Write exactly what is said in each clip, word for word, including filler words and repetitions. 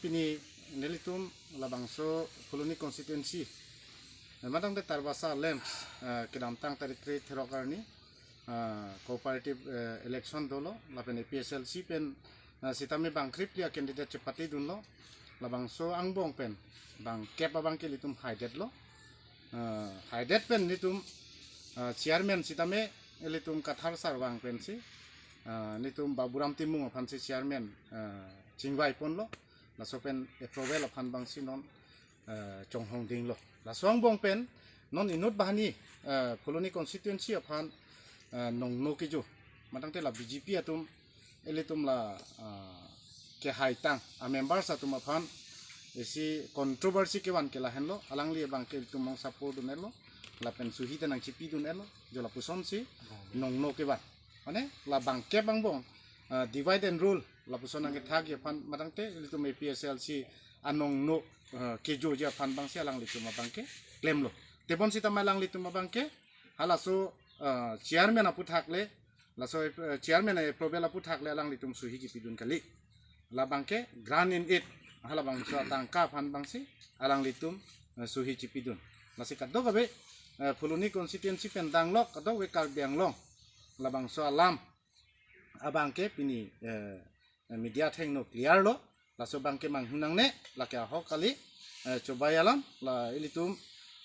Pini nelitum labangso Phuloni constituency, eh, madang de Tarabasa LAMPS, eh, kedamtang tarik kre-throk arni, eh, cooperative, eh, election dolo, lapen A P H L C pen, eh, sitame bang krip dia candidate chepatedunlo, labangso angbong pen bang kep abangke ilitum haidetlo. Eh, haidet pen nelitum, eh, chairman sitame ilitum Kathar Sarvang pensi, eh, nelitum Baburam Timung aphansi chairman, eh, chingvai ponlo, laso pen approval aphan bangsi non, eh, chonghong dinglo. Laso angbong pen non inut banghini, eh, Phuloni constituency aphan, eh, nongno kejo, madang te la B J P atum, ilitum la, ah, kehaitang a members atum aphan isi controversy kevan ke lahenlo, alangli abangke ilitum mong support dun-etlo, lapen suhi ta nangchipidun-etlo, jo lapusonsi nongno kevan. Mane la bang kep angbong, ah, divide and rule lapuson nangkethakji aphan madang te ilitum A P H L C anongno, ah, kejoji aphan bangsi alanglitum abangke klemlo. Tebon sitame alanglitum abangke halaso, ah, chairman aphuthak le, laso, eh, chairman approval aphuthak le alanglitum suhi kipidun kali. Labangke grant in aid, halabangso atangka aphan bangsi alanglitum, eh, suhi chipidun. Lasi kadokave, eh, Phuloni constituency pen danglok kadokave Karbi Anglong labangso alam abangke pini, eh, media athengno clear lo. Laso abangke manghunangne, lake ahok kali, eh, chobai alam, la ilitum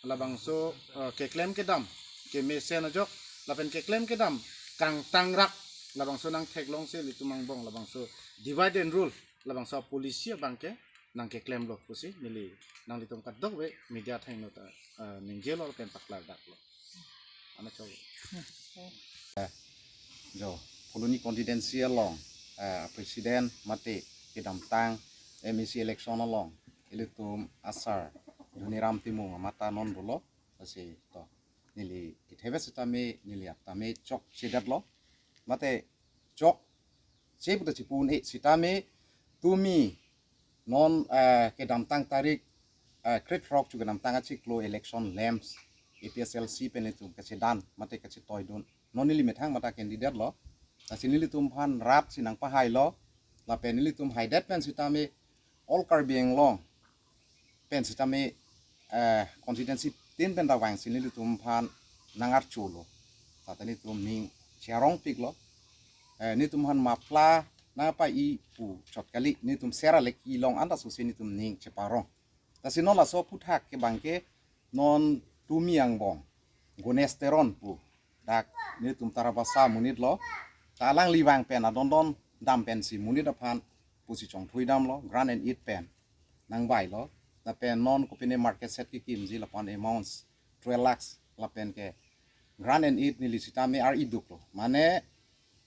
labangso, eh, keklem kedam kemesen ajok, lapen keklem kedam kangtangrak, labangso nangtheklongsi ilitum angbong labangso divide and rule, labangso policy abangke nangkeklemlo pusi neli nanglitum kadokave media athengno ta, eh, ningjelo lapen paklardaklo. Ano chau. Jo, Phuloni constituency along, eh, president mate kedamtang M A C election along ilitum asar Dhoniram Timung amat ta non dolo, lasi to neli kethebe sitame neli atame chokchedetlo. Mate chokche puta chipu un-e sitame tumi non, eh, kedamtang tarik, eh, kre-throk chu kedamtang achiklo election LAMPS A P H L C pen ilitum kachedan mate kachetoidun. Non neli methang mata candidate lo. Lasi nelitum aphan rat si nangpahailo. Lapen nelitum haidet pen sitame all Karbi Anglong pen sitame, eh, constituency tin pen ta vangsi nelitum aphan nangarchulo. Tata nelitum ning cherongpiklo. Eh, nelitum aphan mapla nangpa-i pu chot kali, nelitum sera lek ilong anta suse nelitum ning cheparong. Lasi non laso aphuthak ke abangke non tumi angbong Ganesh Teron pu dak nelitum Tarabasa amonit lo, ta alangli vang pen adondon dam pensi monit aphan pusi chongthui damlo, grant and aid pen nangvailo. Lapen non kopine market shed kekimji lapen amounts twelve lakhs lapen ke grant and aid neli sitame ar-iduklo. Mane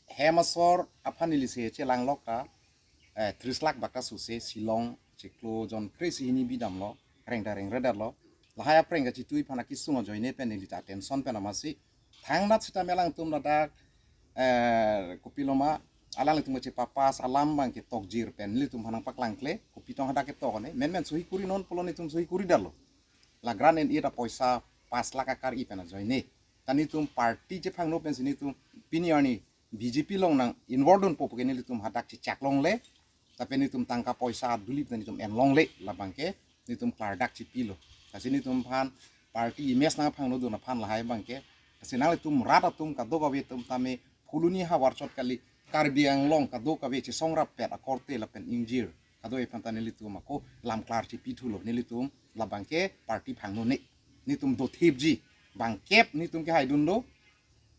hem asor aphan neli se chelanglok ta, eh, tris lakh bak ta suse Shillong chiklo jon kre-isi hini bidamlo, rengda rengredetlo. Lahai aphreng kachitui aphan akesung ajoine pen neli ta tension pen amatsi thangnat sitame alangtum ladak, eh, kopiloma, alangtum kachepapas alam abangke tokjir pen nelitum aphan nangpaklangkle, kopi tong hadak ketok ne, menmen suhi kuri non pulo nelitum suhi kuridetlo. La grant and aid apoisa pas lakh akar-i pen ajoine. Ta nelitum party chephangno pensi nelitum pini arni B J P along nang-involve dunpo puke nelitum hadak chechak longle. Lapen nelitum tangka poisa adulip ta nelitum en longle, labangke nelitum klardak chipilo. Lasi nelitum aphan party image nangphangnodun aphan lahai abangke. Lasi nanglitum rat atum kadokave atum tame Phuloni havar chot kali, Karbi Anglong kadokave chesong rappet akorte lapen ingjir kadokave aphan ta nelitum ako lam klar chipithulo, nelitum labangke party phangnone. Nelitum dothipji, bang kep nelitum kehaidunlo,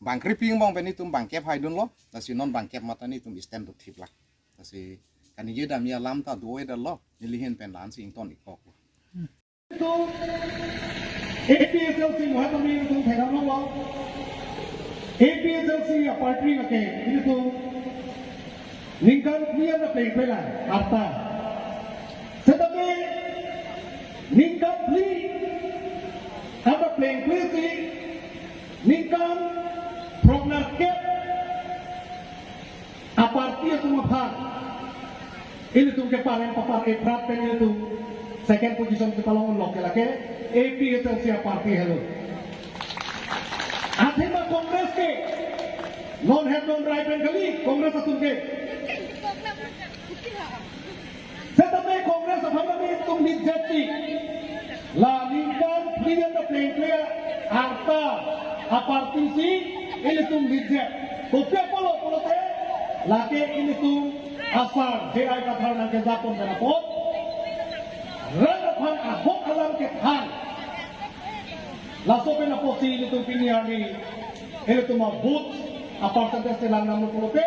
bang kreping angbong pen nelitum bang kep haidunlo, lasi non bang kep mata nelitum stand dothiplak. Lasi kaningje damji alam ta do-edetlo, neli ahin pen la-ansi ington-ikkoklo. Itum A P H L C mohan kami itum thekam longlo. A P H L C aparty lake itum ningkan phli anta plengple lang arta. Setame ningkan phli anta plengple si ningkan phroknerkep aparty atum aphan ilitum ke pareng papar eprat pen ilitum second position kepalong unlok ke lake A P H L C aparty helo. Athema Congress ke non het non rai pen kali Congress atum ke. Setame Congress aphan kami itum lead-jet si. La ningkan phli-an ta plengple arta aparty si ilitum lead-jet. Kopi apotlo pulote, lake ilitum asar J I Kathar nangkejapon pen apot, rat aphan ahok alam kethan. Laso pen apotsi ilitum pini arni ilitum a-vote a-percentage chelang nanglo pulote,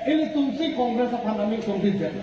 ilitum si Congress aphan kami itum lead-jet.